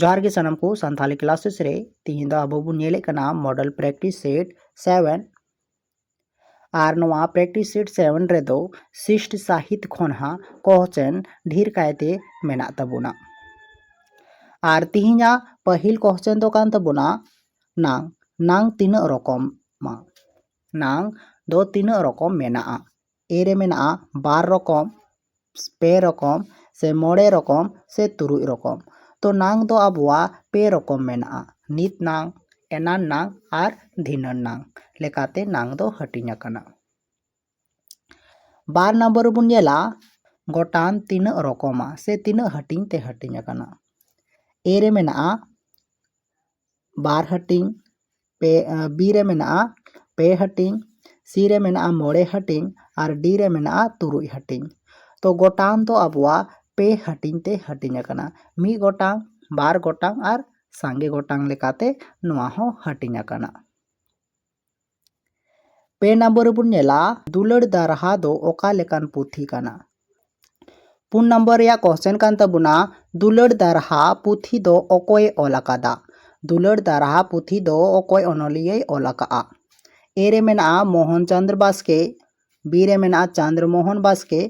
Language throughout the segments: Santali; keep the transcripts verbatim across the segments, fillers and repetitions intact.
ᱡᱚᱦᱟᱨ ᱜᱮ ᱥᱟᱱᱟᱢ ᱠᱚ, ᱥᱟᱱᱛᱷᱟᱞᱤ classes ᱨᱮ ᱛᱤᱦᱤᱧ ᱫᱚ ᱟᱵᱚ ᱵᱚᱱ ᱧᱮᱞᱮᱫ ᱠᱟᱱᱟ model practice set seven᱾ ᱟᱨ ᱱᱚᱣᱟ practice set seven ᱨᱮᱫᱚ ᱥᱤᱥᱴ ᱥᱟᱦᱤᱛ ᱠᱷᱚᱱ ᱦᱟᱸᱜ question ᱰᱷᱮᱨ ᱠᱟᱭᱛᱮ ᱢᱮᱱᱟᱜ ᱛᱟᱵᱚᱱᱟ᱾ ᱟᱨ ᱛᱤᱦᱤᱧᱟᱜ ᱯᱟᱹᱦᱤᱞ question ᱫᱚ ᱠᱟᱱ ᱛᱟᱵᱚᱱᱟ ᱱᱟᱝ᱾ ᱱᱟᱝ ᱛᱤᱱᱟᱹᱜ ᱨᱚᱠᱚᱢᱟ? ᱱᱟᱝ ᱫᱚ ᱛᱤᱱᱟᱹᱜ ᱨᱚᱠᱚᱢ ᱢᱮᱱᱟᱜᱼᱟ? A ᱨᱮ ᱢᱮᱱᱟᱜᱼᱟ ᱵᱟᱨ ᱨᱚᱠᱚᱢ, ᱯᱮ ᱨᱚᱠᱚᱢ, ᱥᱮ ᱢᱚᱬᱮ ᱨᱚᱠᱚᱢ, ᱥᱮ ᱛᱩᱨᱩᱭ ᱨᱚᱠᱚᱢ᱾ ᱛᱚ ᱱᱟᱝ ᱫᱚ ᱟᱵᱚᱣᱟᱜ ᱯᱮ ᱨᱚᱠᱚᱢ ᱢᱮᱱᱟᱜᱼᱟ, ᱱᱤᱛ ᱱᱟᱝ, ᱮᱱᱟᱱ ᱱᱟᱝ ᱟᱨ ᱫᱷᱤᱱᱟᱹᱱ ᱱᱟᱝ ᱞᱮᱠᱟᱛᱮ ᱱᱟᱝ ᱫᱚ ᱦᱟᱹᱴᱤᱧ ᱟᱠᱟᱱᱟ᱾ ᱵᱟᱨ ᱱᱚᱢᱵᱚᱨ ᱨᱮᱵᱚᱱ ᱧᱮᱞᱟ ᱜᱚᱴᱟᱱ ᱛᱤᱱᱟᱹᱜ ᱨᱚᱠᱚᱢᱟ ᱥᱮ ᱛᱤᱱᱟᱹᱜ ᱦᱟᱹᱴᱤᱧ ᱛᱮ ᱦᱟᱹᱴᱤᱧ ᱟᱠᱟᱱᱟ᱾ A ᱨᱮ ᱢᱮᱱᱟᱜᱼᱟ ᱵᱟᱨ ᱦᱟᱹᱴᱤᱧ, ᱯᱮ, ᱟᱸ, B ᱨᱮ ᱢᱮᱱᱟᱜᱼᱟ ᱯᱮ ᱦᱟᱹᱴᱤᱧ, C ᱨᱮ ᱢᱮᱱᱟᱜᱼᱟ ᱢᱚᱬᱮ ᱦᱟᱹᱴᱤᱧ ᱟᱨ D ᱨᱮ ᱢᱮᱱᱟᱜᱼᱟ ᱛᱩᱨᱩᱭ ᱦᱟᱹᱴᱤᱧ᱾ ᱛᱚ ᱜᱚᱴᱟᱱ ᱫᱚ ᱟᱵᱚᱣᱟᱜ ᱯᱮ ᱦᱟᱹᱴᱤᱧ ᱛᱮ ᱦᱟᱹᱴᱤᱧ ᱟᱠᱟᱱᱟ, ᱢᱤᱫ ᱜᱚᱴᱟᱝ, ᱵᱟᱨ ᱜᱚᱴᱟᱝ ᱟᱨ ᱥᱟᱸᱜᱮ ᱜᱚᱴᱟᱝ ᱞᱮᱠᱟᱛᱮ ᱱᱚᱣᱟ ᱦᱚᱸ ᱦᱟᱹᱴᱤᱧ ᱟᱠᱟᱱᱟ᱾ ᱯᱮ ᱱᱚᱢᱵᱚᱨ ᱨᱮᱵᱚᱱ ᱧᱮᱞᱟ ᱫᱩᱞᱟᱹᱲ ᱫᱟᱨᱦᱟ ᱫᱚ ᱚᱠᱟ ᱞᱮᱠᱟᱱ ᱯᱩᱛᱷᱤ ᱠᱟᱱᱟ? ᱯᱩᱱ ᱱᱚᱢᱵᱚᱨ ᱨᱮᱭᱟᱜ question ᱠᱟᱱ ᱛᱟᱵᱚᱱᱟ ᱫᱩᱞᱟᱹᱲ ᱫᱟᱨᱦᱟ ᱯᱩᱛᱷᱤ ᱫᱚ ᱚᱠᱚᱭᱮ ᱚᱞ ᱟᱠᱟᱫᱟ? ᱫᱩᱞᱟᱹᱲ ᱫᱟᱨᱦᱟ ᱯᱩᱛᱷᱤ ᱫᱚ ᱚᱠᱚᱭ ᱚᱱᱚᱞᱤᱭᱟᱹᱭ ᱚᱞ ᱟᱠᱟᱫᱼᱟ? A ᱨᱮ ᱢᱮᱱᱟᱜᱼᱟ ᱢᱳᱦᱚᱱ ᱪᱚᱸᱫᱽᱨ ᱵᱟᱥᱠᱮ, B ᱨᱮ ᱢᱮᱱᱟᱜᱼᱟ ᱪᱚᱸᱫᱽᱨ ᱢᱳᱦᱚᱱ ᱵᱟᱥᱠᱮ,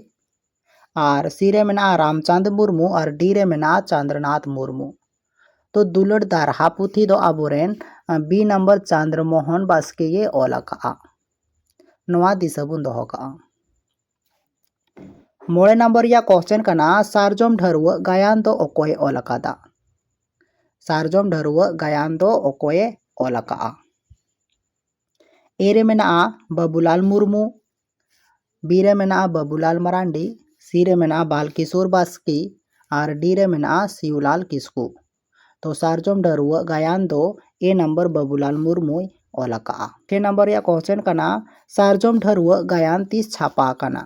ᱟᱨ C ᱨᱮ ᱢᱮᱱᱟᱜᱼᱟ ᱨᱟᱢᱪᱟᱸᱫᱽ ᱢᱩᱨᱢᱩ ᱟᱨ D ᱨᱮ ᱢᱮᱱᱟᱜᱼᱟ ᱪᱚᱸᱫᱽᱨᱱᱟᱛᱷ ᱢᱩᱨᱢᱩ᱾ ᱛᱚ ᱫᱩᱞᱟᱹᱲ ᱫᱟᱨᱦᱟ ᱯᱩᱛᱷᱤ ᱫᱚ ᱟᱵᱚᱨᱮᱱ, ᱟᱸ, B ᱱᱚᱢᱵᱚᱨ ᱪᱚᱸᱫᱽᱨ ᱢᱳᱦᱚᱱ ᱵᱟᱥᱠᱮ ᱜᱮ ᱚᱞ ᱟᱠᱟᱫᱼᱟ᱾ ᱱᱚᱣᱟ ᱫᱤᱥᱟᱹ ᱵᱚᱱ ᱫᱚᱦᱚ ᱠᱟᱜᱼᱟ᱾ ᱢᱚᱬᱮ ᱱᱚᱢᱵᱚᱨ ᱨᱮᱭᱟᱜ question ᱠᱟᱱᱟ ᱥᱟᱨᱡᱚᱢ ᱰᱷᱟᱹᱨᱣᱟᱹᱜ ᱜᱟᱭᱟᱱ ᱫᱚ ᱚᱠᱚᱭᱮ ᱚᱞ ᱟᱠᱟᱫᱟ? ᱥᱟᱨᱡᱚᱢ ᱰᱷᱟᱹᱨᱣᱟᱹᱜ ᱜᱟᱭᱟᱱ ᱫᱚ ᱚᱠᱚᱭᱮ ᱚᱞ ᱟᱠᱟᱫᱼᱟ? A ᱨᱮ ᱢᱮᱱᱟᱜᱼᱟ ᱵᱟᱹᱵᱩᱞᱟᱞ ᱢᱩᱨᱢᱩ, B ᱨᱮ ᱢᱮᱱᱟᱜᱼᱟ ᱵᱟᱹᱵᱩᱞᱟᱞ ᱢᱟᱨᱟᱱᱰᱤ, C ᱨᱮ ᱢᱮᱱᱟᱜᱼᱟ ᱵᱟᱞᱠᱤᱥᱳᱨ ᱵᱟᱥᱠᱮ ᱟᱨ D ᱨᱮ ᱢᱮᱱᱟᱜᱼᱟ ᱥᱤᱣᱞᱟᱞ ᱠᱤᱥᱠᱩ᱾ ᱛᱚ ᱥᱟᱨᱡᱚᱢ ᱰᱷᱟᱹᱨᱣᱟᱹᱜ ᱜᱟᱭᱟᱱ ᱫᱚ A ᱱᱚᱢᱵᱚᱨ ᱵᱟᱹᱵᱩᱞᱟᱞ ᱢᱩᱨᱢᱩᱭ ᱚᱞ ᱟᱠᱟᱫᱼᱟ᱾ ᱪᱷᱮ ᱱᱚᱢᱵᱚᱨ ᱨᱮᱭᱟᱜ question ᱠᱟᱱᱟ ᱥᱟᱨᱡᱚᱢ ᱰᱷᱟᱹᱨᱣᱟᱹᱜ ᱜᱟᱭᱟᱱ ᱛᱤᱥ ᱪᱷᱟᱯᱟ ᱟᱠᱟᱱᱟ?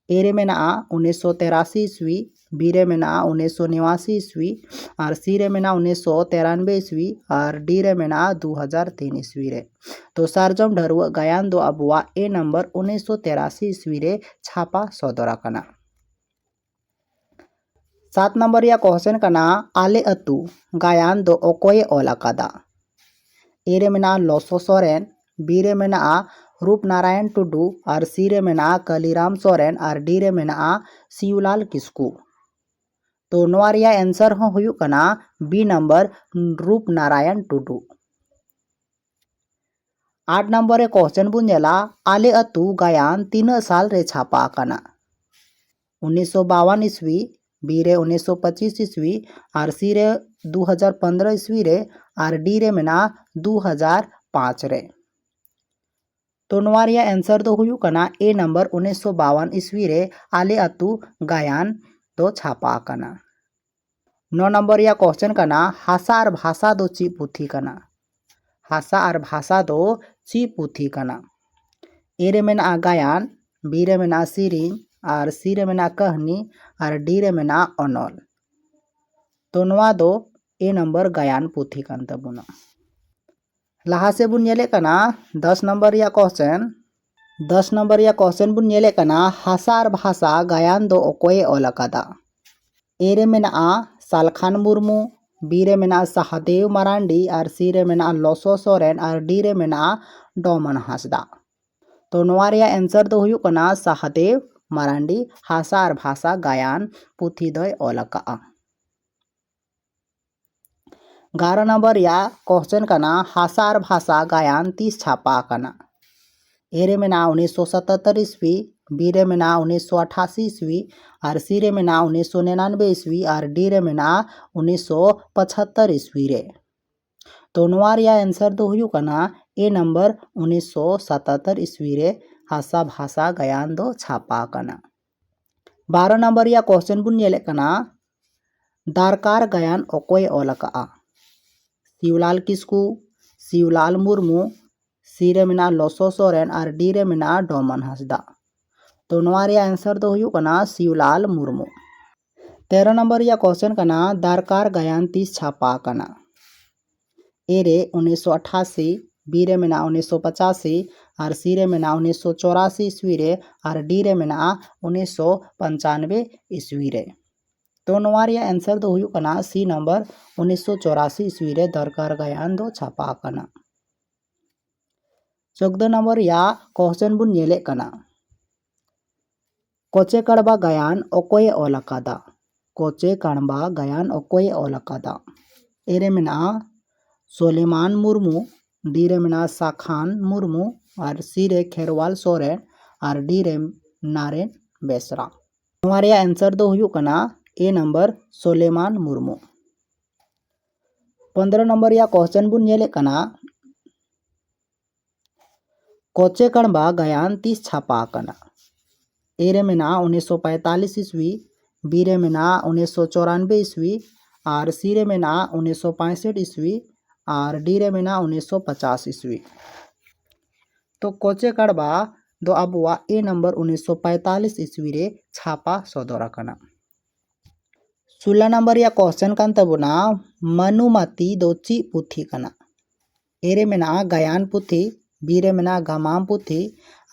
A ᱨᱮ ᱢᱮᱱᱟᱜᱼᱟ ᱩᱱᱤᱥᱥᱚ ᱛᱮᱨᱟᱥᱤ ᱤᱥᱣᱤ, B ᱨᱮ ᱢᱮᱱᱟᱜᱼᱟ ᱩᱱᱤᱥᱥᱚ ᱱᱮᱣᱟᱥᱤ ᱤᱥᱣᱤ, ᱟᱨ C ᱨᱮ ᱢᱮᱱᱟᱜᱼᱟ ᱩᱱᱤᱥᱥᱚ ᱛᱮᱨᱟᱱᱵᱮ ᱤᱥᱣᱤ, ᱟᱨ D ᱨᱮ ᱢᱮᱱᱟᱜᱼᱟ ᱫᱩ ᱦᱟᱡᱟᱨ ᱛᱤᱱ ᱤᱥᱣᱤ ᱨᱮ᱾ ᱛᱚ ᱥᱟᱨᱡᱚᱢ ᱰᱷᱟᱹᱨᱣᱟᱹᱜ ᱜᱟᱭᱟᱱ ᱫᱚ ᱟᱵᱚᱣᱟᱜ A ᱱᱚᱢᱵᱚᱨ ᱩᱱᱤᱥᱥᱚ ᱛᱮᱨᱟᱥᱤ ᱤᱥᱣᱤ ᱨᱮ ᱪᱷᱟᱯᱟ ᱥᱚᱫᱚᱨ ᱟᱠᱟᱱᱟ᱾ ᱥᱟᱛ ᱱᱚᱢᱵᱚᱨ ᱨᱮᱭᱟᱜ ᱠᱚᱥᱪᱮᱱ ᱠᱟᱱᱟ, ᱟᱞᱮ ᱟᱹᱛᱩ ᱜᱟᱭᱟᱱ ᱫᱚ ᱚᱠᱚᱭᱮ ᱚᱞ ᱟᱠᱟᱫᱟ? ᱮ ᱨᱮ ᱢᱮᱱᱟᱜᱼᱟ ᱞᱚᱥᱚ ᱥᱚᱨᱮᱱ, ᱵᱤ ᱨᱮ ᱢᱮᱱᱟᱜᱼᱟ ᱨᱩᱯ ᱱᱟᱨᱟᱭᱚᱱ ᱴᱩᱰᱩ, ᱟᱨ ᱥᱤ ᱨᱮ ᱢᱮᱱᱟᱜᱼᱟ ᱠᱟᱞᱤᱨᱟᱢ ᱥᱚᱨᱮᱱ, ᱟᱨ ᱰᱤ ᱨᱮ ᱢᱮᱱᱟᱜᱼᱟ ᱥᱤᱣᱞᱟᱞ ᱠᱤᱥᱠᱩ᱾ ᱛᱚ ᱱᱚᱣᱟ ᱨᱮᱭᱟᱜ ᱮᱱᱥᱟᱨ ᱦᱚᱸ ᱦᱩᱭᱩᱜ ᱠᱟᱱᱟ ᱵᱤ ᱱᱟᱢᱵᱟᱨ, ᱨᱩᱯ ᱱᱟᱨᱟᱭᱚᱱ ᱴᱩᱰᱩ᱾ ᱟᱴ ᱱᱚᱢᱵᱚᱨ ᱨᱮ ᱠᱚᱥᱪᱮᱱ ᱵᱚᱱ ᱧᱮᱞᱟ, ᱟᱞᱮ ᱟᱹᱛᱩ ᱜᱟᱭᱟᱱ ᱛᱤᱱᱟᱹᱜ ᱥᱟᱞ ᱨᱮ ᱪᱷᱟᱯᱟ ᱟᱠᱟᱱᱟ? ᱩᱱᱤᱥᱥᱚ ᱵᱟᱣᱟᱱ ᱤᱥᱣᱤ, ᱵᱤ ᱨᱮ ᱩᱱᱤᱥᱥᱚ ᱯᱚᱸᱪᱤᱥ ᱤᱥᱣᱤ, ᱟᱨ ᱥᱤ ᱨᱮ ᱫᱩ ᱦᱟᱡᱟᱨ ᱯᱚᱱᱫᱽᱨᱚ ᱤᱥᱣᱤ ᱨᱮ, ᱟᱨ ᱰᱤ ᱨᱮ ᱢᱮᱱᱟᱜᱼᱟ ᱫᱩ ᱦᱟᱡᱟᱨ ᱯᱟᱸᱪ ᱨᱮ᱾ ᱛᱚ ᱱᱚᱣᱟ ᱨᱮᱭᱟᱜ ᱮᱱᱥᱟᱨ ᱫᱚ ᱦᱩᱭᱩᱜ ᱠᱟᱱᱟ ᱮ ᱱᱟᱢᱵᱟᱨ, ᱩᱱᱤᱥᱥᱚ ᱵᱟᱣᱟᱱ ᱤᱥᱣᱤ ᱨᱮ ᱟᱞᱮ ᱟᱹᱛᱩ ᱜᱟᱭᱟᱱ ᱫᱚ ᱪᱷᱟᱯᱟ ᱟᱠᱟᱱᱟ᱾ ᱱᱚ ᱱᱚᱢᱵᱚᱨ ᱨᱮᱭᱟᱜ ᱠᱚᱥᱪᱮᱱ ᱠᱟᱱᱟ, ᱦᱟᱥᱟ ᱟᱨ ᱵᱷᱟᱥᱟ ᱫᱚ ᱪᱮᱫ ᱯᱩᱛᱷᱤ ᱠᱟᱱᱟ? ᱦᱟᱥᱟ ᱟᱨ ᱵᱷᱟᱥᱟ ᱫᱚ ᱪᱮᱫ ᱯᱩᱛᱷᱤ ᱠᱟᱱᱟ? ᱮ ᱨᱮ ᱢᱮᱱᱟᱜᱼᱟ ᱜᱟᱭᱟᱱ, ᱵᱤ ᱨᱮ ᱢᱮᱱᱟᱜᱼᱟ ᱥᱮᱨᱮᱧ, ᱟᱨ ᱥᱤ ᱨᱮ ᱢᱮᱱᱟᱜᱼᱟ ᱠᱟᱹᱦᱱᱤ, ᱟᱨ ᱰᱤ ᱨᱮ ᱢᱮᱱᱟᱜᱼᱟ ᱚᱱᱚᱞ᱾ ᱛᱚ ᱱᱚᱣᱟ ᱫᱚ ᱮ ᱱᱟᱢᱵᱟᱨ ᱜᱟᱭᱟᱱ ᱯᱩᱛᱷᱤ ᱠᱟᱱ ᱛᱟᱵᱚᱱᱟ᱾ ᱞᱟᱦᱟ ᱥᱮᱫ ᱵᱚᱱ ᱧᱮᱞᱮᱫ ᱠᱟᱱᱟ ᱫᱚᱥ ᱱᱚᱢᱵᱚᱨ ᱨᱮᱭᱟᱜ ᱠᱚᱥᱪᱮᱱ᱾ ᱫᱚᱥ ᱱᱚᱢᱵᱚᱨ ᱨᱮᱭᱟᱜ ᱠᱚᱥᱪᱮᱱ ᱵᱚᱱ ᱧᱮᱞᱮᱫ ᱠᱟᱱᱟ, ᱦᱟᱥᱟ ᱟᱨ ᱵᱷᱟᱥᱟ ᱜᱟᱭᱟᱱ ᱫᱚ ᱚᱠᱚᱭᱮ ᱚᱞ ᱟᱠᱟᱫᱟ? ᱮ ᱨᱮ ᱢᱮᱱᱟᱜᱼᱟ ᱥᱟᱞᱠᱷᱟᱱ ᱢᱩᱨᱢᱩ, ᱵᱤ ᱨᱮ ᱢᱮᱱᱟᱜᱼᱟ ᱥᱟᱦᱟᱫᱮᱣ ᱢᱟᱨᱟᱱᱰᱤ, ᱟᱨ ᱥᱤ ᱨᱮ ᱢᱮᱱᱟᱜᱼᱟ ᱞᱚᱥᱚ ᱥᱚᱨᱮᱱ, ᱟᱨ ᱰᱤ ᱨᱮ ᱢᱮᱱᱟᱜᱼᱟ ᱰᱚᱢᱚᱱ ᱦᱟᱸᱥᱫᱟ᱾ ᱛᱚ ᱱᱚᱣᱟ ᱨᱮᱭᱟᱜ ᱮᱱᱥᱟᱨ ᱫᱚ ᱦᱩᱭᱩᱜ ᱠᱟᱱᱟ ᱥᱟᱦᱟᱫᱮᱣ ᱢᱟᱨᱟᱱᱰᱤ ᱦᱟᱥᱟ ᱟᱨ ᱵᱷᱟᱥᱟ ᱜᱟᱭᱟᱱ ᱯᱩᱛᱷᱤ ᱫᱚᱭ ᱚᱞ ᱟᱠᱟᱫᱼᱟ᱾ ᱮᱜᱟᱨᱚ ᱱᱚᱢᱵᱚᱨ ᱨᱮᱭᱟᱜ ᱠᱚᱥᱪᱮᱱ ᱠᱟᱱᱟ, ᱦᱟᱥᱟ ᱟᱨ ᱵᱷᱟᱥᱟ ᱜᱟᱭᱟᱱ ᱛᱤᱥ ᱪᱷᱟᱯᱟ ᱟᱠᱟᱱᱟ? ᱮ ᱨᱮ ᱢᱮᱱᱟᱜᱼᱟ ᱩᱱᱤᱥᱥᱚ ᱥᱟᱛᱟᱛᱛᱚᱨ ᱤᱥᱣᱤ, ᱵᱤ ᱨᱮ ᱢᱮᱱᱟᱜᱼᱟ ᱩᱱᱤᱥᱥᱚ ᱟᱴᱷᱟᱥᱤ ᱤᱥᱣᱤ, ᱟᱨ ᱥᱤ ᱨᱮ ᱢᱮᱱᱟᱜᱼᱟ ᱩᱱᱤᱥᱥᱚ ᱱᱤᱨᱟᱱᱵᱮ ᱤᱥᱣᱤ, ᱟᱨ ᱰᱤ ᱨᱮ ᱢᱮᱱᱟᱜᱼᱟ ᱩᱱᱤᱥᱥᱚ ᱯᱚᱸᱪᱟᱛᱛᱚᱨ ᱤᱥᱣᱤ ᱨᱮ᱾ ᱛᱚ ᱱᱚᱣᱟ ᱨᱮᱭᱟᱜ ᱮᱱᱥᱟᱨ ᱫᱚ ᱦᱩᱭᱩᱜ ᱠᱟᱱᱟ ᱮ ᱱᱟᱢᱵᱟᱨ, ᱩᱱᱤᱥᱥᱚ ᱥᱟᱛᱟᱛᱛᱚᱨ ᱤᱥᱣᱤ ᱨᱮ ᱦᱟᱥᱟ ᱵᱷᱟᱥᱟ ᱜᱟᱭᱟᱱ ᱫᱚ ᱪᱷᱟᱯᱟ ᱟᱠᱟᱱᱟ᱾ ᱵᱟᱨᱚ ᱱᱟᱢᱵᱟᱨ ᱨᱮᱭᱟᱜ ᱠᱚᱥᱪᱮᱱ ᱵᱚᱱ ᱧᱮᱞᱮᱫ ᱠᱟᱱᱟ, ᱫᱟᱨᱠᱟᱨ ᱜᱟᱭᱟᱱ ᱚᱠᱚᱭᱮ ᱚᱞ ᱟᱠᱟᱫᱼᱟ? ᱥᱤᱣᱞᱟᱞ ᱠᱤᱥᱠᱩ, ᱥᱤᱣᱞᱟᱞ ᱢᱩᱨᱢᱩ, ᱥᱤ ᱨᱮ ᱢᱮᱱᱟᱜᱼᱟ ᱞᱚᱥᱚ ᱥᱚᱨᱮᱱ, ᱟᱨ ᱰᱤ ᱨᱮ ᱢᱮᱱᱟᱜᱼᱟ ᱰᱚᱢᱚᱱ ᱦᱟᱸᱥᱫᱟ᱾ ᱛᱚ ᱱᱚᱣᱟ ᱨᱮᱭᱟᱜ ᱮᱱᱥᱟᱨ ᱫᱚ ᱦᱩᱭᱩᱜ ᱠᱟᱱᱟ ᱥᱤᱣᱞᱟᱞ ᱢᱩᱨᱢᱩ᱾ ᱛᱮᱨᱚ ᱱᱚᱢᱵᱚᱨ ᱨᱮᱭᱟᱜ ᱠᱚᱥᱪᱮᱱ ᱠᱟᱱᱟ, ᱫᱟᱨᱠᱟᱨ ᱜᱟᱭᱟᱱ ᱛᱤᱥ ᱪᱷᱟᱯᱟ ᱟᱠᱟᱱᱟ? ᱮ ᱨᱮ ᱩᱱᱤᱥᱥᱚ ᱟᱴᱷᱟᱥᱤ, ᱵᱤ ᱨᱮ ᱢᱮᱱᱟᱜᱼᱟ ᱩᱱᱤᱥᱥᱚ ᱯᱚᱸᱪᱟᱥᱤ, ᱟᱨ ᱥᱤ ᱨᱮ ᱢᱮᱱᱟᱜᱼᱟ ᱩᱱᱤᱥᱥᱚ ᱪᱚᱨᱟᱥᱤ ᱤᱥᱣᱤ ᱨᱮ, ᱟᱨ ᱰᱤ ᱨᱮ ᱢᱮᱱᱟᱜᱼᱟ ᱩᱱᱤᱥᱥᱚ ᱯᱚᱧᱪᱟᱱᱵᱮ ᱤᱥᱣᱤ ᱨᱮ᱾ ᱛᱚ ᱱᱚᱣᱟ ᱨᱮᱭᱟᱜ answer ᱫᱚ ᱦᱩᱭᱩᱜ ᱠᱟᱱᱟ C number, ᱩᱱᱤᱥᱥᱚ ᱪᱚᱨᱟᱥᱤ ᱤᱥᱣᱤ ᱨᱮ ᱫᱚᱨᱠᱟᱨ ᱜᱟᱭᱟᱱ ᱫᱚ ᱪᱷᱟᱯᱟ ᱟᱠᱟᱱᱟ᱾ ᱪᱳᱫᱫᱚ ᱱᱚᱢᱵᱚᱨ ᱨᱮᱭᱟᱜ question ᱵᱚᱱ ᱧᱮᱞᱮᱫ ᱠᱟᱱᱟ, ᱠᱚᱪᱮ ᱠᱟᱬᱵᱟ ᱜᱟᱭᱟᱱ ᱚᱠᱚᱭᱮ ᱚᱞ ᱟᱠᱟᱫᱟ? ᱠᱚᱪᱮ ᱠᱟᱬᱵᱟ ᱜᱟᱭᱟᱱ ᱚᱠᱚᱭᱮ ᱚᱞ ᱟᱠᱟᱫᱟ? A ᱨᱮ ᱢᱮᱱᱟᱜᱼᱟ ᱥᱚᱞᱮᱢᱟᱱ ᱢᱩᱨᱢᱩ, D ᱨᱮ ᱢᱮᱱᱟᱜᱼᱟ ᱥᱟᱠᱷᱟᱱ ᱢᱩᱨᱢᱩ, ᱟᱨ C ᱨᱮ ᱠᱷᱮᱨᱣᱟᱞ ᱥᱚᱨᱮᱱ, ᱟᱨ D ᱨᱮ ᱱᱟᱨᱮᱱ ᱵᱮᱥᱨᱟ᱾ ᱱᱚᱣᱟ ᱨᱮᱭᱟᱜ answer ᱫᱚ ᱦᱩᱭᱩᱜ ᱠᱟᱱᱟ A ᱱᱟᱢᱵᱟᱨ ᱥᱚᱞᱮᱢᱟᱱ ᱢᱩᱨᱢᱩ᱾ ᱯᱚᱱᱫᱽᱨᱚ ᱱᱚᱢᱵᱚᱨ ᱨᱮᱭᱟᱜ question ᱵᱚᱱ ᱧᱮᱞᱮᱫ ᱠᱟᱱᱟ, ᱠᱚᱪᱮ ᱠᱟᱬᱵᱟ ᱜᱟᱭᱟᱱ ᱛᱤᱥ ᱪᱷᱟᱯᱟ ᱟᱠᱟᱱᱟ? A ᱨᱮ ᱢᱮᱱᱟᱜᱼᱟ ᱩᱱᱤᱥᱥᱚ ᱯᱚᱸᱭᱛᱟᱞᱤᱥ ᱤᱥᱣᱤ, B ᱨᱮ ᱢᱮᱱᱟᱜᱼᱟ ᱩᱱᱤᱥᱥᱚ ᱪᱚᱨᱟᱱᱵᱮ ᱤᱥᱣᱤ, ᱟᱨ C ᱨᱮ ᱢᱮᱱᱟᱜᱼᱟ ᱩᱱᱤᱥᱥᱚ ᱯᱚᱸᱭᱥᱚᱴ ᱤᱥᱣᱤ, ᱟᱨ D ᱨᱮ ᱢᱮᱱᱟᱜᱼᱟ ᱩᱱᱤᱥᱥᱚ ᱯᱚᱪᱟᱥ ᱤᱥᱣᱤ᱾ ᱛᱚ ᱠᱚᱪᱮ ᱠᱟᱬᱵᱟ ᱫᱚ ᱟᱵᱚᱣᱟᱜ A ᱱᱟᱢᱵᱟᱨ ᱩᱱᱤᱥᱥᱚ ᱯᱚᱸᱭᱛᱟᱞᱤᱥ ᱤᱥᱣᱤ ᱨᱮ ᱪᱷᱟᱯᱟ ᱥᱚᱫᱚᱨ ᱟᱠᱟᱱᱟ᱾ ᱥᱳᱞᱞᱳ ᱱᱟᱢᱵᱟᱨ ᱨᱮᱭᱟᱜ question ᱠᱟᱱ ᱛᱟᱵᱚᱱᱟ, ᱢᱟᱹᱱᱩᱢᱟᱹᱛᱤ ᱫᱚ ᱪᱮᱫ ᱯᱩᱛᱷᱤ ᱠᱟᱱᱟ? A ᱨᱮ ᱢᱮᱱᱟᱜᱼᱟ ᱜᱟᱭᱟᱱ ᱯᱩᱛᱷᱤ, B ᱨᱮ ᱢᱮᱱᱟᱜᱼᱟ ᱜᱟᱢᱟᱢ ᱯᱩᱛᱷᱤ,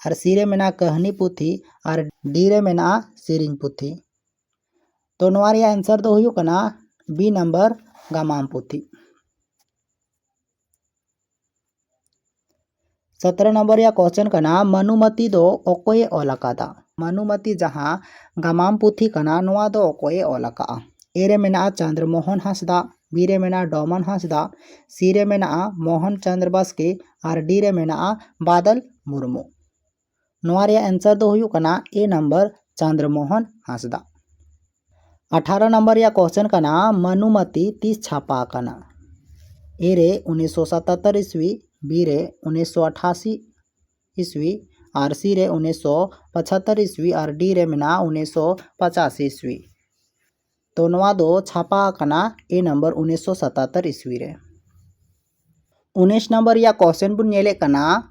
ᱟᱨ C ᱨᱮ ᱢᱮᱱᱟᱜᱼᱟ ᱠᱟᱹᱦᱱᱤ ᱯᱩᱛᱷᱤ, ᱟᱨ D ᱨᱮ ᱢᱮᱱᱟᱜᱼᱟ ᱥᱮᱨᱮᱧ ᱯᱩᱛᱷᱤ᱾ ᱛᱚ ᱱᱚᱣᱟ ᱨᱮᱭᱟᱜ answer ᱫᱚ ᱦᱩᱭᱩᱜ ᱠᱟᱱᱟ B ᱱᱟᱢᱵᱟᱨ ᱜᱟᱢᱟᱢ ᱯᱩᱛᱷᱤ᱾ ᱥᱚᱛᱨᱚ ᱱᱚᱢᱵᱚᱨ ᱨᱮᱭᱟᱜ question ᱠᱟᱱᱟ, ᱢᱟᱹᱱᱩᱢᱟᱹᱛᱤ ᱫᱚ ᱚᱠᱚᱭᱮ ᱚᱞ ᱟᱠᱟᱫᱟ? ᱢᱟᱹᱱᱩᱢᱟᱹᱛᱤ ᱡᱟᱦᱟᱸ ᱜᱟᱢᱟᱢ ᱯᱩᱛᱷᱤ ᱠᱟᱱᱟ, ᱱᱚᱣᱟ ᱫᱚ ᱚᱠᱚᱭᱮ ᱚᱞ ᱟᱠᱟᱫᱼᱟ? A ᱨᱮ ᱢᱮᱱᱟᱜᱼᱟ ᱪᱚᱱᱫᱨᱚ ᱢᱳᱦᱚᱱ ᱦᱟᱸᱥᱫᱟ, B ᱨᱮ ᱢᱮᱱᱟᱜᱼᱟ ᱰᱚᱢᱚᱱ ᱦᱟᱸᱥᱫᱟ, C ᱨᱮ ᱢᱮᱱᱟᱜᱼᱟ ᱢᱳᱦᱚᱱ ᱪᱚᱸᱫᱽᱨ ᱵᱟᱥᱠᱮ, ᱟᱨ D ᱨᱮ ᱢᱮᱱᱟᱜᱼᱟ ᱵᱟᱫᱚᱞ ᱢᱩᱨᱢᱩ᱾ ᱱᱚᱣᱟ ᱨᱮᱭᱟᱜ answer ᱫᱚ ᱦᱩᱭᱩᱜ ᱠᱟᱱᱟ A ᱱᱟᱢᱵᱟᱨ ᱪᱚᱱᱫᱨᱚ ᱢᱳᱦᱚᱱ ᱦᱟᱸᱥᱫᱟ᱾ ᱟᱴᱷᱟᱨᱚ ᱱᱟᱢᱵᱟᱨ ᱨᱮᱭᱟᱜ question ᱠᱟᱱᱟ, ᱢᱟᱹᱱᱩᱢᱟᱹᱛᱤ ᱛᱤᱥ ᱪᱷᱟᱯᱟ ᱟᱠᱟᱱᱟ? A ᱨᱮ ᱩᱱᱤᱥᱥᱚ ᱥᱟᱛᱟᱛᱛᱚᱨ ᱤᱥᱣᱤ, B ᱨᱮ ᱩᱱᱤᱥᱥᱚ ᱟᱴᱷᱟᱥᱤ ᱤᱥᱣᱤ, ᱟᱨ C ᱨᱮ ᱩᱱᱤᱥᱥᱚ ᱯᱚᱸᱪᱟᱛᱛᱚᱨ ᱤᱥᱣᱤ, ᱟᱨ D ᱨᱮ ᱢᱮᱱᱟᱜᱼᱟ ᱩᱱᱤᱥᱥᱚ ᱯᱚᱸᱪᱟᱥᱤ ᱤᱥᱣᱤ᱾ ᱛᱚ ᱱᱚᱣᱟ ᱫᱚ ᱪᱷᱟᱯᱟ ᱟᱠᱟᱱᱟ A ᱱᱟᱢᱵᱟᱨ ᱩᱱᱤᱥᱥᱚ ᱥᱟᱛᱟᱛᱛᱚᱨ ᱤᱥᱣᱤ ᱨᱮ᱾ ᱩᱱᱤᱥ ᱱᱟᱢᱵᱟᱨ ᱨᱮᱭᱟᱜ question ᱵᱚᱱ ᱧᱮᱞᱮᱫ ᱠᱟᱱᱟ,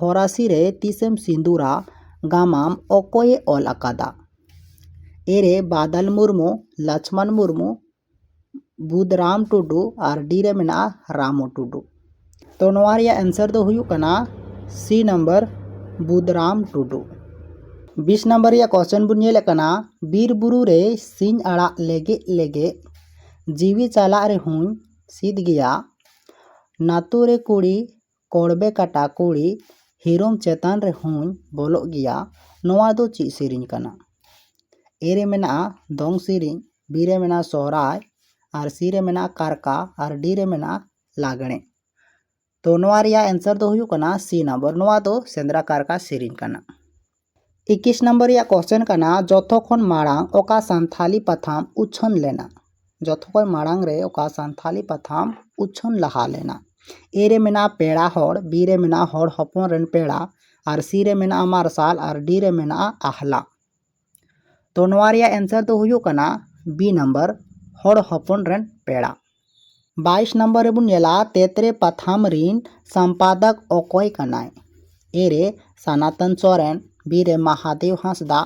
ᱦᱚᱨᱟᱥᱤ ᱨᱮ ᱛᱤᱥᱮᱢ ᱥᱤᱸᱫᱩᱨᱟ ᱜᱟᱢᱟᱢ ᱚᱠᱚᱭᱮ ᱚᱞ ᱟᱠᱟᱫᱟ? A ᱨᱮ ᱵᱟᱫᱟᱞ ᱢᱩᱨᱢᱩ, ᱞᱚᱪᱷᱢᱚᱱ ᱢᱩᱨᱢᱩ, ᱵᱩᱫᱷᱨᱟᱢ ᱴᱩᱰᱩ, ᱟᱨ D ᱨᱮ ᱢᱮᱱᱟᱜᱼᱟ ᱨᱟᱢᱩ ᱴᱩᱰᱩ᱾ ᱛᱚ ᱱᱚᱣᱟ ᱨᱮᱭᱟᱜ answer ᱫᱚ ᱦᱩᱭᱩᱜ ᱠᱟᱱᱟ C ᱱᱟᱢᱵᱟᱨ ᱵᱩᱫᱷᱨᱟᱢ ᱴᱩᱰᱩ᱾ ᱵᱤᱥ ᱱᱟᱢᱵᱟᱨ ᱨᱮᱭᱟᱜ ᱠᱚᱥᱪᱮᱱ ᱵᱚᱱ ᱧᱮᱞᱮᱫ ᱠᱟᱱᱟ, ᱵᱤᱨ ᱵᱩᱨᱩ ᱨᱮ ᱥᱤᱧ ᱟᱲᱟᱜ ᱞᱮᱜᱮᱡ ᱞᱮᱜᱮᱡ, ᱡᱤᱣᱤ ᱪᱟᱞᱟᱜ ᱨᱮᱦᱚᱸᱧ ᱥᱤᱫ ᱜᱮᱭᱟ᱾ ᱱᱟᱛᱩ ᱨᱮ ᱠᱩᱲᱤ, ᱠᱚᱲᱵᱮ ᱠᱟᱴᱟ ᱠᱩᱲᱤ, ᱦᱤᱨᱚᱢ ᱪᱮᱛᱟᱱ ᱨᱮᱦᱚᱸᱧ ᱵᱚᱞᱚᱜ ᱜᱮᱭᱟ᱾ ᱱᱚᱣᱟ ᱫᱚ ᱪᱮᱫ ᱥᱮᱨᱮᱧ ᱠᱟᱱᱟ? ᱮ ᱨᱮ ᱢᱮᱱᱟᱜᱼᱟ ᱫᱚᱝ ᱥᱮᱨᱮᱧ, ᱵᱤ ᱨᱮ ᱢᱮᱱᱟᱜᱼᱟ ᱥᱚᱦᱨᱟᱭ, ᱟᱨ ᱥᱤ ᱨᱮ ᱢᱮᱱᱟᱜᱼᱟ ᱠᱟᱨᱠᱟ, ᱟᱨ ᱰᱤ ᱨᱮ ᱢᱮᱱᱟᱜᱼᱟ ᱞᱟᱜᱽᱬᱮ᱾ ᱛᱚ ᱱᱚᱣᱟ ᱨᱮᱭᱟᱜ ᱮᱱᱥᱟᱨ ᱫᱚ ᱦᱩᱭᱩᱜ ᱠᱟᱱᱟ ᱥᱤ ᱱᱟᱢᱵᱟᱨ, ᱱᱚᱣᱟ ᱫᱚ ᱥᱮᱸᱫᱽᱨᱟ ᱠᱟᱨᱠᱟ ᱥᱮᱨᱮᱧ ᱠᱟᱱᱟ᱾ ᱤᱠᱤᱥ ᱱᱟᱢᱵᱟᱨ ᱨᱮᱭᱟᱜ ᱠᱚᱥᱪᱮᱱ ᱠᱟᱱᱟ, ᱡᱚᱛᱚ ᱠᱷᱚᱱ ᱢᱟᱲᱟᱝ ᱚᱠᱟ ᱥᱟᱱᱛᱷᱟᱞᱤ ᱯᱟᱛᱷᱟᱢ ᱩᱪᱷᱟᱹᱱ ᱞᱮᱱᱟ? ᱡᱚᱛᱚ ᱠᱷᱚᱱ ᱢᱟᱲᱟᱝ ᱨᱮ ᱚᱠᱟ ᱥᱟᱱᱛᱷᱟᱞᱤ ᱯᱟᱛᱷᱟᱢ ᱩᱪᱷᱟᱹᱱ ᱞᱟᱦᱟ ᱞᱮᱱᱟ? ᱮ ᱨᱮ ᱢᱮᱱᱟᱜᱼᱟ ᱯᱮᱲᱟ ᱦᱚᱲ, ᱵᱤ ᱨᱮ ᱢᱮᱱᱟᱜᱼᱟ ᱦᱚᱲ ᱦᱚᱯᱚᱱ ᱨᱮᱱ ᱯᱮᱲᱟ, ᱟᱨ ᱥᱤ ᱨᱮ ᱢᱮᱱᱟᱜᱼᱟ ᱢᱟᱨᱥᱟᱞ, ᱟᱨ ᱰᱤ ᱨᱮ ᱢᱮᱱᱟᱜᱼᱟ ᱟᱦᱞᱟ᱾ ᱛᱚ ᱱᱚᱣᱟ ᱨᱮᱭᱟᱜ ᱮᱱᱥᱟᱨ ᱫᱚ ᱦᱩᱭᱩᱜ ᱠᱟᱱᱟ ᱵᱤ ᱱᱟᱢᱵᱟᱨ, ᱦᱚᱲ ᱦᱚᱯᱚᱱ ᱨᱮᱱ ᱯᱮᱲᱟ᱾ ᱵᱟᱭᱤᱥ ᱱᱟᱢᱵᱟᱨ ᱨᱮᱵᱚᱱ ᱧᱮᱞᱟ ᱛᱮᱛᱨᱮ ᱯᱟᱛᱷᱟᱢ ᱨᱤᱱ ᱥᱟᱢᱯᱟᱫᱚᱠ ᱚᱠᱚᱭ ᱠᱟᱱᱟᱭ? ᱮ ᱨᱮ ᱥᱟᱱᱟᱛᱚᱱ ᱥᱚᱨᱮᱱ, ᱵᱤ ᱨᱮ ᱢᱟᱦᱟᱫᱮᱣ ᱦᱟᱸᱥᱫᱟ,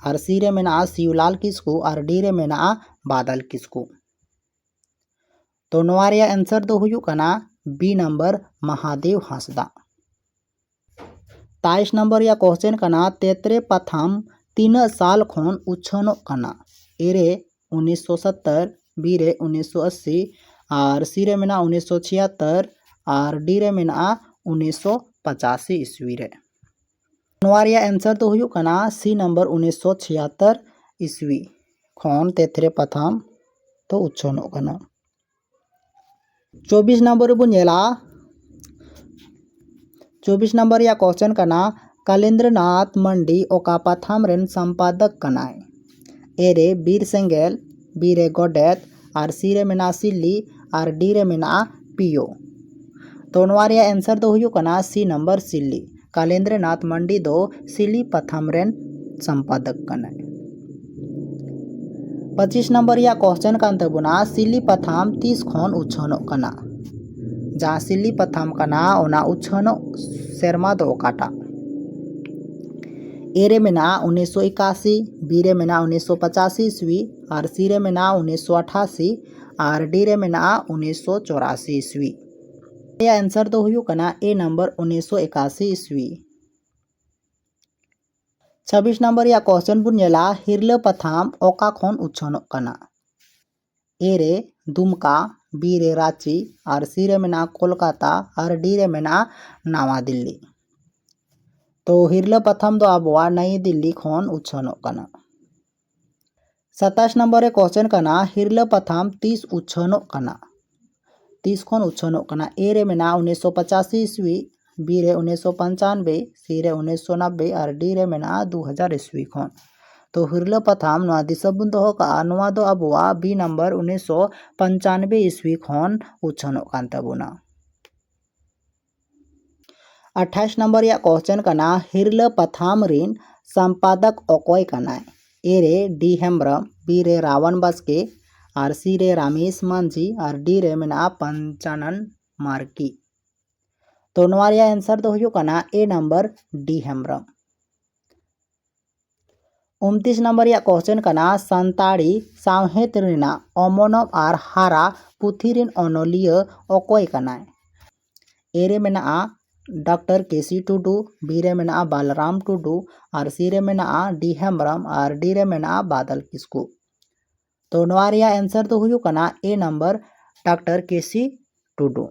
ᱟᱨ ᱥᱤ ᱨᱮ ᱢᱮᱱᱟᱜᱼᱟ ᱥᱤᱣᱞᱟᱞ ᱠᱤᱥᱠᱩ, ᱟᱨ ᱰᱤ ᱨᱮ ᱢᱮᱱᱟᱜᱼᱟ ᱵᱟᱫᱚᱞ ᱠᱤᱥᱠᱩ᱾ ᱛᱚ ᱱᱚᱣᱟ ᱨᱮᱭᱟᱜ ᱮᱱᱥᱟᱨ ᱫᱚ ᱦᱩᱭᱩᱜ ᱠᱟᱱᱟ ᱵᱤ ᱱᱟᱢᱵᱟᱨ, ᱢᱟᱦᱟᱫᱮᱣ ᱦᱟᱸᱥᱫᱟ᱾ ᱛᱟᱭᱤᱥ ᱱᱟᱢᱵᱟᱨ ᱨᱮᱭᱟᱜ ᱠᱚᱥᱪᱮᱱ ᱠᱟᱱᱟ, ᱛᱮᱛᱨᱮ ᱯᱟᱛᱷᱟᱢ ᱛᱤᱱᱟᱹᱜ ᱥᱟᱞ ᱠᱷᱚᱱ ᱩᱪᱷᱟᱹᱱᱚᱜ ᱠᱟᱱᱟ? ᱮ ᱨᱮ ᱩᱱᱤᱥᱥᱚ ᱥᱚᱛᱛᱚᱨ, ᱵᱤ ᱨᱮ ᱩᱱᱤᱥᱥᱚ ᱟᱥᱤ, ᱟᱨ ᱥᱤ ᱨᱮ ᱢᱮᱱᱟᱜᱼᱟ ᱩᱱᱤᱥᱥᱚ ᱪᱷᱤᱭᱟᱛᱛᱚᱨ, ᱟᱨ ᱰᱤ ᱨᱮ ᱢᱮᱱᱟᱜᱼᱟ ᱩᱱᱤᱥᱥᱚ ᱯᱚᱪᱟᱥᱤ ᱤᱥᱣᱤ ᱨᱮ᱾ ᱱᱚᱣᱟ ᱨᱮᱭᱟᱜ ᱮᱱᱥᱟᱨ ᱫᱚ ᱦᱩᱭᱩᱜ ᱠᱟᱱᱟ ᱥᱤ ᱱᱟᱢᱵᱟᱨ, ᱩᱱᱤᱥᱥᱚ ᱪᱷᱤᱭᱟᱛᱛᱚᱨ ᱤᱥᱣᱤ ᱠᱷᱚᱱ ᱛᱮᱛᱨᱮ ᱯᱟᱛᱷᱟᱢ ᱫᱚ ᱩᱪᱷᱟᱹᱱᱚᱜ ᱠᱟᱱᱟ᱾ ᱪᱚᱵᱵᱤᱥ ᱱᱟᱢᱵᱟᱨ ᱨᱮᱵᱚᱱ ᱧᱮᱞᱟ, ᱪᱚᱵᱵᱤᱥ ᱱᱟᱢᱵᱟᱨ ᱨᱮᱭᱟᱜ ᱠᱚᱥᱪᱮᱱ ᱠᱟᱱᱟ, ᱠᱟᱞᱮᱱᱫᱨᱚᱱᱟᱛᱷ ᱢᱟᱱᱰᱤ ᱚᱠᱟ ᱯᱟᱛᱷᱟᱢ ᱨᱮᱱ ᱥᱚᱢᱯᱟᱫᱚᱠ ᱠᱟᱱᱟᱭ? ᱮ ᱨᱮ ᱵᱤᱨ ᱥᱮᱸᱜᱮᱞ, ᱵᱤ ᱨᱮ ᱜᱚᱰᱮᱛ, ᱟᱨ ᱥᱤ ᱨᱮ ᱢᱮᱱᱟᱜᱼᱟ ᱥᱤᱞᱞᱤ, ᱟᱨ ᱰᱤ ᱨᱮ ᱢᱮᱱᱟᱜᱼᱟ ᱯᱤᱭᱳ᱾ ᱛᱚ ᱱᱚᱣᱟ ᱨᱮᱭᱟᱜ ᱮᱱᱥᱟᱨ ᱫᱚ ᱦᱩᱭᱩᱜ ᱠᱟᱱᱟ ᱥᱤ ᱱᱟᱢᱵᱟᱨ, ᱥᱤᱞᱞᱤ᱾ ᱠᱟᱞᱮᱱᱫᱨᱚᱱᱟᱛᱷ ᱢᱟᱱᱰᱤ ᱫᱚ ᱥᱤᱞᱤ ᱯᱟᱛᱷᱟᱢ ᱨᱮᱱ ᱥᱚᱢᱯᱟᱫᱚᱠ ᱠᱟᱱᱟᱭ᱾ ᱯᱚᱸᱪᱤᱥ ᱱᱟᱢᱵᱟᱨ ᱨᱮᱭᱟᱜ ᱠᱚᱥᱪᱮᱱ ᱠᱟᱱ ᱛᱟᱵᱚᱱᱟ, ᱥᱤᱞᱤ ᱯᱟᱛᱷᱟᱢ ᱛᱤᱥ ᱠᱷᱚᱱ ᱩᱪᱷᱟᱹᱱᱚᱜ ᱠᱟᱱᱟ? ᱡᱟᱦᱟᱸ ᱥᱤᱞᱤ ᱯᱟᱛᱷᱟᱢ ᱠᱟᱱᱟ, ᱚᱱᱟ ᱩᱪᱷᱟᱹᱱᱚᱜ ᱥᱮᱨᱢᱟ ᱫᱚ ᱚᱠᱟᱴᱟᱜ? ᱮ ᱨᱮ ᱢᱮᱱᱟᱜᱼᱟ ᱩᱱᱤᱥᱥᱚ ᱮᱠᱟᱥᱤ, ᱵᱤ ᱨᱮ ᱢᱮᱱᱟᱜᱼᱟ ᱩᱱᱤᱥᱥᱚ ᱯᱚᱪᱟᱥᱤ ᱤᱥᱣᱤ, ᱟᱨ ᱥᱤ ᱨᱮ ᱢᱮᱱᱟᱜᱼᱟ ᱩᱱᱤᱥᱥᱚ ᱟᱴᱷᱟᱥᱤ, ᱟᱨ ᱰᱤ ᱨᱮ ᱢᱮᱱᱟᱜᱼᱟ ᱩᱱᱤᱥᱥᱚ ᱪᱚᱨᱟᱥᱤ ᱤᱥᱣᱤ᱾ ᱨᱮᱭᱟᱜ ᱮᱱᱥᱟᱨ ᱫᱚ ᱦᱩᱭᱩᱜ ᱠᱟᱱᱟ ᱮ ᱱᱟᱢᱵᱟᱨ, ᱩᱱᱤᱥᱥᱚ ᱮᱠᱟᱥᱤ ᱤᱥᱣᱤ᱾ ᱪᱷᱟᱵᱵᱤᱥ ᱱᱟᱢᱵᱟᱨ ᱨᱮᱭᱟᱜ ᱠᱚᱥᱪᱮᱱ ᱵᱚᱱ ᱧᱮᱞᱟ, ᱦᱤᱨᱞᱟᱹ ᱯᱟᱛᱷᱟᱢ ᱚᱠᱟ ᱠᱷᱚᱱ ᱩᱪᱷᱟᱹᱱᱚᱜ ᱠᱟᱱᱟ? ᱮ ᱨᱮ ᱫᱩᱢᱠᱟ, ᱵᱤ ᱨᱮ ᱨᱟᱸᱪᱤ ᱟᱨ ᱥᱤ ᱨᱮ ᱢᱮᱱᱟᱜᱼᱟ ᱠᱳᱞᱠᱟᱛᱟ ᱟᱨ ᱰᱤ ᱨᱮ ᱢᱮᱱᱟᱜᱼᱟ ᱱᱟᱣᱟ ᱫᱤᱞᱞᱤ᱾ ᱛᱚ ᱦᱤᱨᱞᱟᱹ ᱯᱟᱛᱷᱟᱢ ᱫᱚ ᱟᱵᱚᱣᱟᱜ ᱱᱟᱭᱤ ᱫᱤᱞᱞᱤ ᱠᱷᱚᱱ ᱩᱪᱷᱟᱹᱱᱚᱜ ᱠᱟᱱᱟ᱾ ᱥᱟᱛᱟᱥ ᱱᱟᱢᱵᱟᱨ ᱨᱮ ᱠᱚᱥᱪᱮᱱ ᱠᱟᱱᱟ, ᱦᱤᱨᱞᱟᱹ ᱯᱟᱛᱷᱟᱢ ᱛᱤᱥ ᱩᱪᱷᱟᱹᱱᱚᱜ ᱠᱟᱱᱟ? ᱛᱤᱥ ᱠᱷᱚᱱ ᱩᱪᱷᱟᱹᱱᱚᱜ ᱠᱟᱱᱟ? ᱮ ᱨᱮ ᱢᱮᱱᱟᱜᱼᱟ ᱩᱱᱤᱥᱥᱚ ᱯᱚᱸᱪᱟᱥᱤ ᱤᱥᱣᱤ, ᱵᱤ ᱨᱮ ᱩᱱᱤᱥᱥᱚ ᱯᱚᱧᱪᱟᱱᱵᱵᱳᱭ, ᱥᱤ ᱨᱮ ᱩᱱᱤᱥᱥᱚ ᱱᱚᱵᱵᱳᱭ ᱟᱨ ᱰᱤ ᱨᱮ ᱢᱮᱱᱟᱜᱼᱟ ᱫᱩ ᱦᱟᱡᱟᱨ ᱤᱥᱣᱤ ᱠᱷᱚᱱ᱾ ᱛᱚ ᱦᱤᱨᱞᱟᱹ ᱯᱟᱛᱷᱟᱢ ᱱᱚᱣᱟ ᱫᱤᱥᱟᱹ ᱵᱚᱱ ᱫᱚᱦᱚ ᱠᱟᱜᱼᱟ, ᱱᱚᱣᱟ ᱫᱚ ᱟᱵᱚᱣᱟᱜ ᱵᱤ ᱱᱟᱢᱵᱟᱨ ᱩᱱᱤᱥᱥᱚ ᱯᱚᱧᱪᱟᱱᱵᱵᱳᱭ ᱤᱥᱣᱤ ᱠᱷᱚᱱ ᱩᱪᱷᱟᱹᱱᱚᱜ ᱠᱟᱱ ᱛᱟᱵᱚᱱᱟ᱾ ᱟᱴᱷᱟᱥ ᱱᱟᱢᱵᱟᱨ ᱨᱮᱭᱟᱜ ᱠᱚᱥᱪᱮᱱ ᱠᱟᱱᱟ, ᱦᱤᱨᱞᱟᱹ ᱯᱟᱛᱷᱟᱢ ᱨᱤᱱ ᱥᱚᱢᱯᱟᱫᱚᱠ ᱚᱠᱚᱭ ᱠᱟᱱᱟᱭ? ᱮ ᱨᱮ ᱰᱤ ᱦᱮᱢᱵᱨᱚᱢ, ᱵᱤ ᱨᱮ ᱨᱟᱣᱟᱱ ᱵᱟᱥᱠᱮ ᱟᱨ ᱥᱤ ᱨᱮ ᱨᱟᱢᱮᱥ ᱢᱟᱹᱡᱷᱤ ᱟᱨ ᱰᱤ ᱨᱮ ᱢᱮᱱᱟᱜᱼᱟ ᱯᱚᱧᱪᱟᱱᱚᱱ ᱢᱟᱨᱠᱤ᱾ ᱛᱚ ᱱᱚᱣᱟ ᱨᱮᱭᱟᱜ ᱮᱱᱥᱟᱨ ᱫᱚ ᱦᱩᱭᱩᱜ ᱠᱟᱱᱟ ᱮ ᱱᱟᱢᱵᱟᱨ, ᱰᱤ ᱦᱮᱢᱵᱨᱚᱢ᱾ ᱩᱱᱛᱤᱥ ᱱᱟᱢᱵᱟᱨ ᱨᱮᱭᱟᱜ ᱠᱚᱥᱪᱮᱱ ᱠᱟᱱᱟ, ᱥᱟᱱᱛᱟᱲᱤ ᱥᱟᱶᱦᱮᱫ ᱨᱮᱱᱟᱜ ᱚᱢᱚᱱᱚᱵ ᱟᱨ ᱦᱟᱨᱟ ᱯᱩᱛᱷᱤ ᱨᱤᱱ ᱚᱱᱚᱞᱤᱭᱟᱹ ᱚᱠᱚᱭ ᱠᱟᱱᱟᱭ? ᱮ ᱨᱮ ᱢᱮᱱᱟᱜᱼᱟ ᱰᱟᱠᱛᱟᱨ ᱠᱮ ᱥᱤ ᱴᱩᱰᱩ, ᱵᱤ ᱨᱮ ᱢᱮᱱᱟᱜᱼᱟ ᱵᱟᱞᱨᱟᱢ ᱴᱩᱰᱩ ᱟᱨ ᱥᱤ ᱨᱮ ᱢᱮᱱᱟᱜᱼᱟ ᱰᱤ ᱦᱮᱢᱵᱨᱚᱢ ᱟᱨ ᱰᱤ ᱨᱮ ᱢᱮᱱᱟᱜᱼᱟ ᱵᱟᱫᱚᱞ ᱠᱤᱥᱠᱩ᱾ ᱛᱚ ᱱᱚᱣᱟ ᱨᱮᱭᱟᱜ ᱮᱱᱥᱟᱨ ᱫᱚ ᱦᱩᱭᱩᱜ ᱠᱟᱱᱟ ᱮ ᱱᱟᱢᱵᱟᱨ, ᱰᱟᱠᱛᱟᱨ ᱠᱮ ᱥᱤ ᱴᱩᱰᱩ᱾